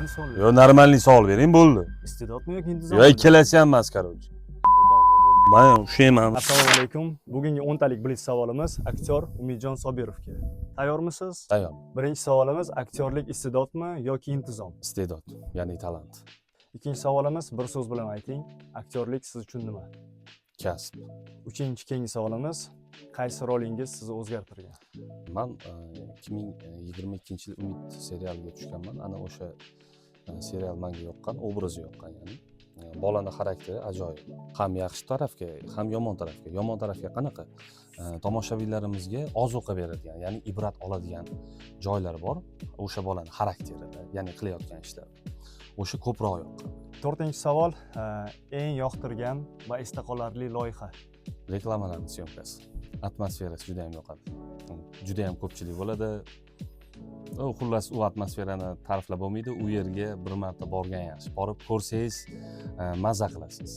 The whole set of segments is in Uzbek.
Normal savollar. Yo, нормальный savol bering, bo'ldi. Iste'dodmi yoki intizommi? Yo, ikkalasi ham emas, короче. Man ushlayman. Assalomu alaykum. Bugungi 10 talik blitz savolimiz aktyor Umidjon Sobirovga. Tayyormisiz? Tayyor. Birinchi savolimiz: aktyorlik iste'dodmi yoki intizom? Iste'dod, ya'ni talant. Ikkinchi savolimiz: bir so'z bilan ayting, aktyorlik siz uchun nima? Kasb. Uchinchi, keyingi savolimiz: qaysi rolingiz sizni o'zgartirgan? Man 2022 yil "Umid" serialiga tushganman. Ana o'sha serial manga yoqqan, obrazi yoqqan, ya'ni bolani xarakteri ajoyib, ham yaxshi tarafga, ham yomon tarafga. Yomon tarafga qanaqa? Tomoshabinlarimizga ozuqa beradigan, ya'ni ibrat oladigan joylar bor o'sha bolani xarakterida, ya'ni qilayotgan ishlari o'sha ko'proq yoqqan. To'rtinchi savol: eng yoqtirgan va esda qolarli loyiha? Reklamalarni съёмка si, atmosferasi juda yam yoqadi, juda yam ko'pchilik bo'ladi. U, xullas, u atmosferani ta'riflab bo'lmaydi. U yerga bir marta borgan yaxshi, borib ko'rsangiz, maza qilasiz.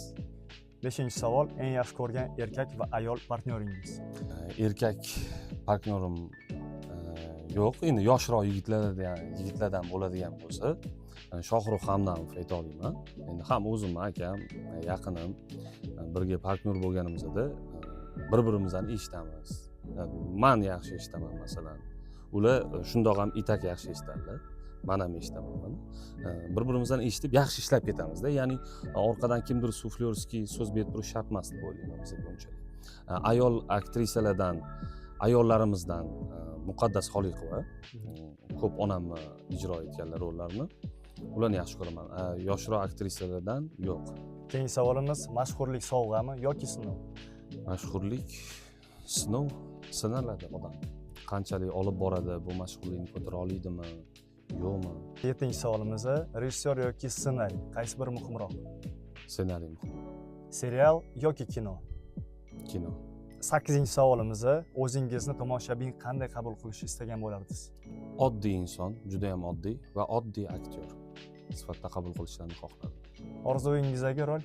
Beshinchi savol: eng yaxshi ko'rgan erkak va ayol partnyoringiz? Erkak partnyorim yo'q. Endi yoshroq yigitlardan bo'ladigan bo'lsa, Shohrux Hamdamov ayta olaman. Endi ham o'zimni akam, yaqinim, birga partnyor bo'lganimizda bir birimizni eshitamiz. Man yaxshi eshitaman, masalan, ular shundoq ham itak yaxshi eshitadilar, man ham eshitaman. Mana bir birimizdan eshitib, yaxshi ishlab ketamizda, ya'ni orqadan kimdir суфлёрский so'z berib turish shart emas deb o'ylayman bizga unchalik. Ayol aktrisalardan, ayollarimizdan Muqaddas Xoliqova, ko'p onamni ijro etganlar rollarni, ularni yaxshi ko'raman. Yoshroq aktrisalardan yo'q. Keyingi savolimiz: mashhurlik sovg'ami yoki sinov? Mashhurlik sinov, sinaladi odam, qanchalik olib boradi, bu mashhurlikni ko'tara oladimi, yo'qmi. Yettinchi savolimiz: rejissyor yoki ssenariy, qaysi biri muhimroq? Ssenariy muhim. Serial yoki kino? Kino. Sakkizinchi savolimiz: o'zingizni tomoshabin qanday qabul qilishni istagan bo'lardingiz? Oddiy inson, judayam oddiy va oddiy aktyor sifatida qabul qilishlarini xohlardim. Orzuyingizdagi rol?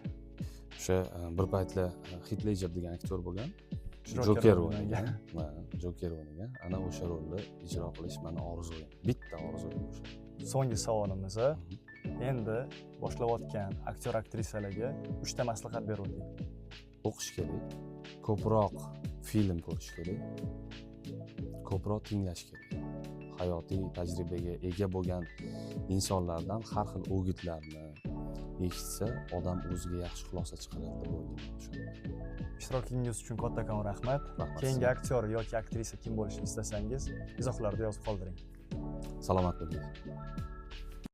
O'sha bir paytlar Xit Lejer degan aktyor bo'lgan. Joker Joker rolini o'ynagan. Ha, Joker o'ynagan. Ana o'sha rolni ijro qilish mani orzuyim, bitta orzuyim o'sha. So'nggi savolimiz: endi boshlayotgan aktyor, aktrisalarga uchta maslahat berib o'ting. O'qish kerak, ko'proq film ko'rish kerak, ko'proq tinglash kerak. Hayotiy tajribaga ega bo'lgan insonlardan har xil o'gitlarni eshitsa, odam o'ziga yaxshi xulosa chiqaradi deb o'ylayman o'shanda. Ishtirokingiz uchun kattakon rahmat. Rahmat Keyingi sizga. aktyor yoki aktrisa kim bo'lishini istasangiz, izohlarda yozib qoldiring. Salomat bo'linglar.